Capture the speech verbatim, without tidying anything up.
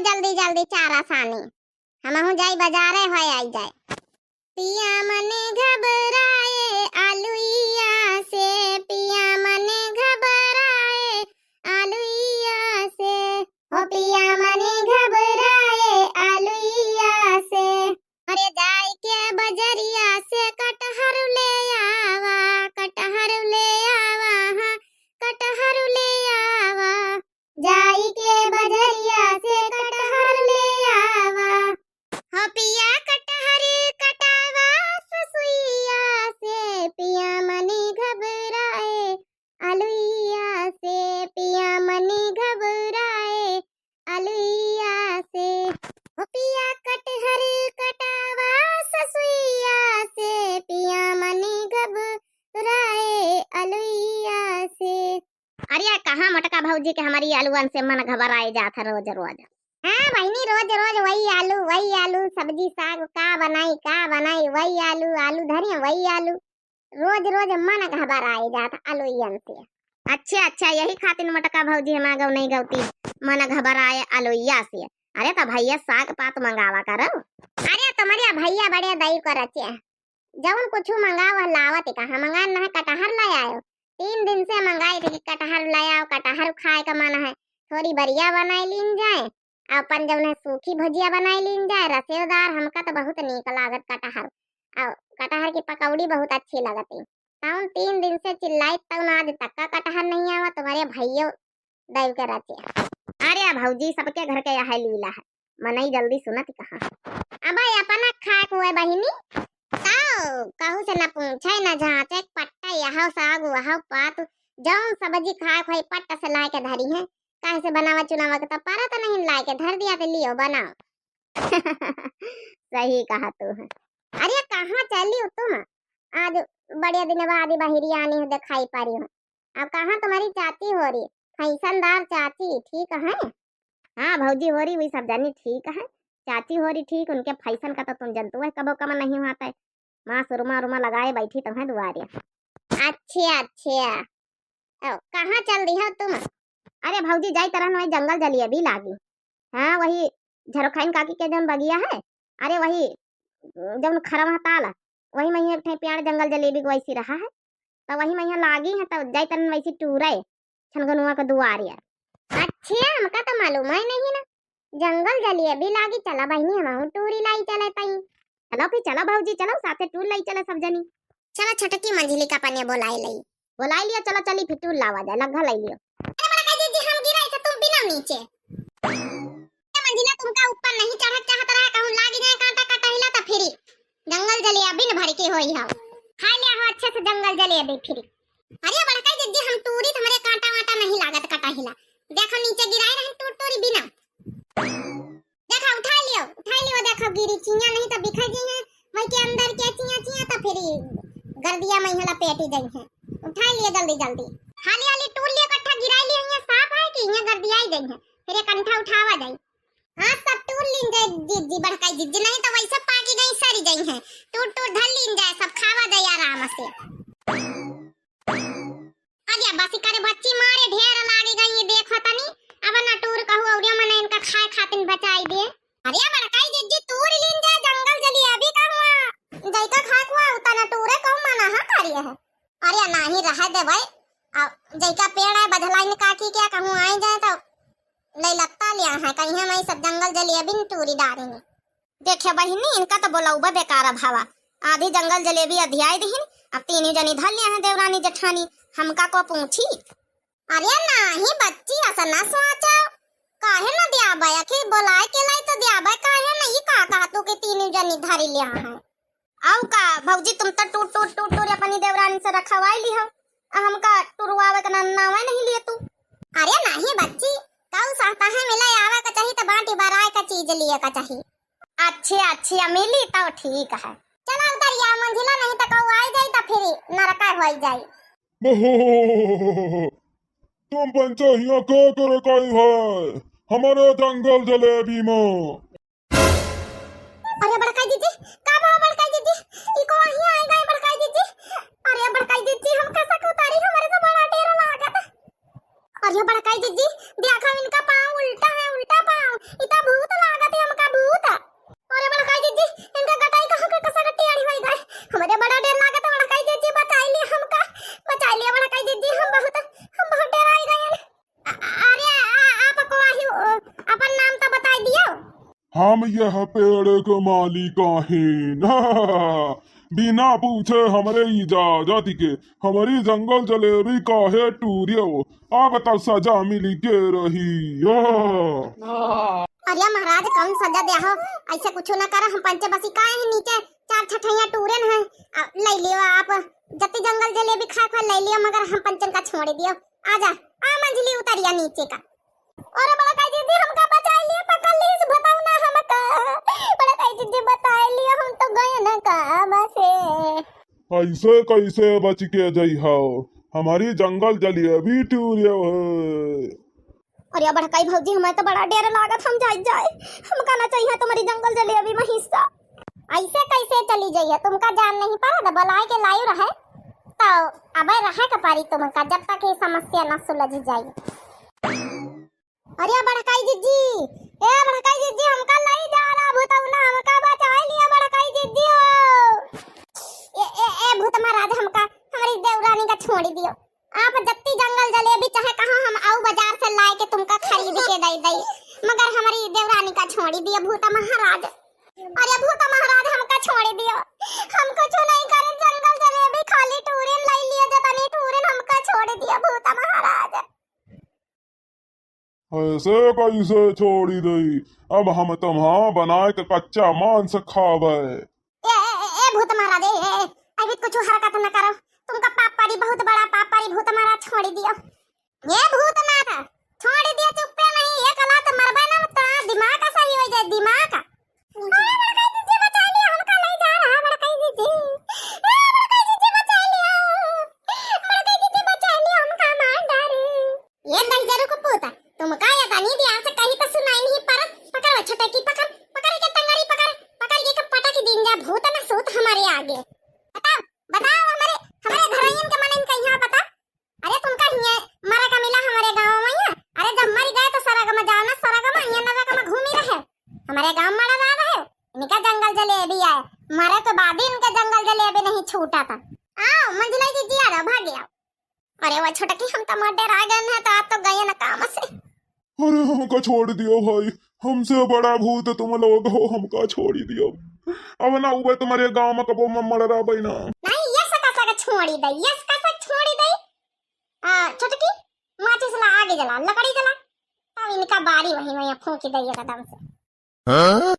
जल्दी जल्दी चारा सानी, हमहू जाई बजारे, होय आई जाए। पिया मन घबराए आलुइया से, पिया मन घबराए आलुइया से, हो पिया मन घबराए आलुइया से। अरे जाई के बजरिया से कटहर ले आवा, कटहर ले आवा, हाँ, कटहर ले आवा। जाई के बजरिया से कटहर ले आवा। हो पिया कटहर कटावा ससुइया से, पिया मन घबराए आलुइया से, पिया मन घबराए आलुइया से। हो पिया कटहर कटावा ससुइया से, पिया मन घबराए आलुइया से। अरे, कहाँ मोटका भौजी के हमरी आलुअन से मन घबराए जात है रोज रोज। हाँ बहिनी, रोज रोज वही आलू, वही आलू, सब्जी साग का बनाई, का बनाई, वही आलू, आलू धरिया, वही आलू। रोज रोज मन घबराए जात आलुइयन से। अच्छा, अच्छा, यही खातिर मोटका भौजी हमार गौ नहीं गौती, मन घबराए आलुइया से। अरे तो भैया साग पात मंगावा करो। अरे तुम्हारे भैया बड़े दई को रचे, जौन कुछ मंगाओ वह लावत ही कहाँ, मंगान ना है, कटहर ले आयो। तीन दिन से मंगाई थी कि कटहर ले आओ, कटहर खाए का मन है, थोड़ी बरिया बनाई लीन जाए, अपन जौन है सूखी भुजिया बनाई लीन जाए, रसेदार। हमका तो बहुत नीक लागत कटहर, और कटहर की पकौड़ी बहुत अच्छी लगती। तौन तीन दिन से चिल्लाई, तौन आज तक का कटहर नहीं आवा, तुम्हारे भैया दई के रचे। अरे भौजी, सबके घर के यह लीला है, मनई जल्दी सुनत कहाँ। अबे अपना खाए को है बहिनी, ताओ कहू से न पूछे न जांचे, पट्टा यह साग वह पात, जौन सब्जी खाए को है पट्ट से लाए के धरी है, काहे से बनावा चुनावा के तो परत नहीं, लाए के धर दिया तो लियो बनाओ। सही कहा तू है। अरे कहाँ चली हो तुम? आज बड़े दिन बाद ही बहिरी आनी हो, दिखाई पा रही हो। अब कहाँ तुम्हारी चाची हो रही? फैशनदार चाची ठीक है? हाँ भौजी हो रही, वही सब जानी ठीक है। चाची हो रही ठीक, उनके फैशन का तो तुम जनतू है, कबो कम नहीं होता है। माँ सुरमा उरमा लगाए बैठी तो है दुआरे। अच्छा, अच्छा। ओ, कहाँ चल रही हो तुम? अरे भौजी, जाई तरह वही जंगल जलेबी लागी। हाँ, वही झरोखाइन काकी के जौन बगिया है, अरे वही जौन खरवा ताल, वही में एक ठे पेड़ जंगल जलेबी के वैसी रहा है, तो वही में लागी है, तो जाई तरह वैसी टूरे छनगनुआ के दुआरे। अच्छा, हमका तो मालूम है नहीं ना। जंगल जलेबी लागी, चला बहिनी, हमहू टूरी लाई चले तई। चलो फिर, चलो भौजी, चलो साथे टूर लाई चले सब जनी। चलो छोटकी मंझली का पनिया बोलाई लई। बोलाई लियो, चलो चली फिर टूर लावा जाए, लग्घा लाई लियो। अरे बड़का जीजी, हम गिराई तो तुम बिना नीचे। ए मंझिला, तुमका ऊपर नहीं चढ़त चाहत रहा, कहूँ लाग जाए कांटा कटहिला तो फिरी जंगल जलेबी न भर के होई हो। खा लिया हो अच्छे से जंगल जलेबी फिरी। अरे बड़का जीजी, हम टूरी, तुम्हारे कांटा वांटा नहीं लागत कटहिला। देखो नीचे गिराए रहन टूर टूरी बिना। देखो उठा लियो, उठा लियो, देखो गिरी चिया नहीं तो बिखर गई है, वही के अंदर के चिया चिया तो फिरी गर्दिया में यहाँ लपेटी गई है। उठा लियो जल्दी जल्दी। हाली हाली टूर लियो, कट्ठा गिराई लियो, यहाँ साफ है कि यहाँ गर्दिया ही गई है, फिर एक अंठा उठावा जाई। हाँ, सब टूर लीन जाए जीजी, बड़काई जीजी, नहीं तो वैसे पाकी गई, सरी गई है। टूर टूर धर लीन जाए, सब खावा जाए आराम से। अरे बस करे बच्ची मारे ढेर लागी गई, ये देखो तनी, अब ना टूर कहू और मने इनका खाए खातिन बचाई दे। अरे बड़काई जीजी, टूर लीन जाए जंगल जलेबी का हुआ, जैका खाए हुआ उतना टूरे कहू मना हाँ करिए है। अरे नाही रहे दे भाई, अब जैका पेड़ है बझलाइन काकी क्या कहूँ आए जाए तो ले लत्ता लिया है, कहीं हम सब जंगल जलेबी न टूरी डारेंगे। देखे बहिनी, इनका तो बोलौबे बेकार भावा, आधी जंगल जलेबी अधियाई दिहिन, अब तीनों जनी धर लिया है देवरानी जेठानी, हमका को पूछी। अरे नाही बच्ची, ऐसा ना सोचा, काहे ना दियाबे, आखिर बोलाए के लाई तो दियाबे, काहे ना, ई का कहा तू के तीनों जनी धरी लिया है। आऊ का भौजी, तुम तो टूर टूर टूर टूर अपनी देवरानी से रखवाई ली हो, आ हमका टुरवावे का ना-, नावे नहीं लिए तू। अरे नाही बच्ची, कऊ सहता है मिले आवे का चाही तो बाटी बराए का चीज लिए का चाही। अच्छे अच्छे मिली तो ठीक है। चला उतरिया मंझिला, नहीं तो कऊ आई जाई तो फिर नरका होई जाई। तुम पंचो हिया का करे काई है हमारे जंगल जलेबी में? अरे बड़का जीजी, का बा बड़का जीजी? ई को हिया आई गई बड़का जीजी? अरे बड़का जीजी, हम कैसा उतारी, हमारे तो बड़ा डर लागत। अरे बड़का जीजी, देखा इनका पाँव उल्टा है, उल्टा पाँव। ई तो अपन नाम तो बताई दियो। हम यह पेड़ के मालिक आहिन। बिना पूछे हमरे इजाजत के हमरी जंगल जलेबी काहे टूरियो? अब तो सजा मिली के रही। अरे महाराज, कौन सजा द्या हो? ऐसे कुछ ना कर, हम पंचे बसी काहे नीचे चार छठैया टूरेन है। आ, ले लियो आप, जत्ती जंगल जलेबी खाए खाए ले लियो, मगर हम पंचन का छोड़ दियो। आजा, आ मंझली उतरिया नीचे का। अरे बड़काई दीदी, हमका बचाई लियो, पकड़ लीस भूतौना हमका। बड़काई दीदी, बचाई लियो, हम तो गए ना काम से। ऐसे कैसे बच के जइहो? हमारी जंगल जलेबी टूरियो है। अरे बड़काई भौजी, हमें तो बड़ा डर लागत, हम जाई जाए, हमका ना चाहिए तुम्हारी जंगल जलेबी में हिस्सा। ऐसे कैसे चली जाइए, तुमका जान नहीं पड़ा, तो बुलाए के लायु रहे, तो अबे रहे के पारी तुमका, जब तक ये समस्या ना सुलझ जाए। अरे बड़काई जिज्जी, ए बड़काई जिज्जी, हमका लई जा रहा भूतौना, हमका बचाई लिया बड़काई जिज्जी हो। ए, ए, ए भूत महाराज, हमका, हमारी देवरानी का छोड़ी दियो। आप जत्ती जंगल जलेबी चाहे कहाँ हम आऊ बाजार से लाए के तुमका खरीद के दे दई, मगर हमारी देवरानी का छोड़ी दियो भूत महाराज। अरे भूत महाराज, हमका छोड़ी दियो, हम कुछ नहीं करे, जंगल जलेबी खाली टूरिन लाई लियो, जतनी टूरिन, हमका छोड़ी दियो भूत महाराज। ऐसे कैसे छोड़ी दई? अब हम तुम्हा बनाए के कच्चा मांस खावे। ए, ए, ए, ए भूत महाराज, ए, ए, ए, अभी कुछ हरकत न करो, तुमका पाप पड़ी, बहुत बड़ा पाप पड़ी, भूत महाराज छोड़ी दियो। ये भूत महाराज छोड़ी दियो, चुप्पे नहीं, एक लात मरबे ना तो दिमाग का सही हो जाए, दिमाग का। अरे बड़काई जिज्जी बचाई लियो, हमका ले जा रहा बड़काई जिज्जी। ए बड़काई जिज्जी बचाई लियो, बड़काई जिज्जी बचाई लियो, हमका मार डारे। ये दहिजरू को पूता, तुमका ये तनी दिया से कहीं तो सुनाई नहीं परत। पकड़ वो छोटे की, पकड़, पकड़ के टंगरी पकड़, पकड़ के पटक दीन जा भूत ना सूत हमारे आगे। बताओ, बताओ हमारे, हमारे घरैयन के मनइन का यहाँ बता। अरे तुमका हिये मरे का मिला हमारे गाँव में यहाँ? अरे जब मर गए तो सरग में जाओ ना, सरग में, यहाँ नरक में घूमी रहे। हमारे गाँव में मरा रहे, इनका जंगल जलेबी आए, मरे के बाद ही इनके जंगल जलेबी नहीं छूटा था। आओ मंझलाई दीदी, आ जाओ, भागे आओ। अरे वो छोटकी, हम तो मर डरा गए हैं, तो आप तो गए ना काम से। अरे हमका छोड़ दियो भाई, हमसे बड़ा भूत तुम लोग हो, हमका छोड़ी दियो। अब ना उबे तुम्हारे गाँव में कबो म-, मर रहा भाई ना। नहीं, ये सका सका छोड़ी दे, ये सका सका छोड़ी दे। आ, छोटकी, माचिस ला आगे जला, लकड़ी जला, तब इनका बारी वही वही फूंकी दे एकदम से। हाँ?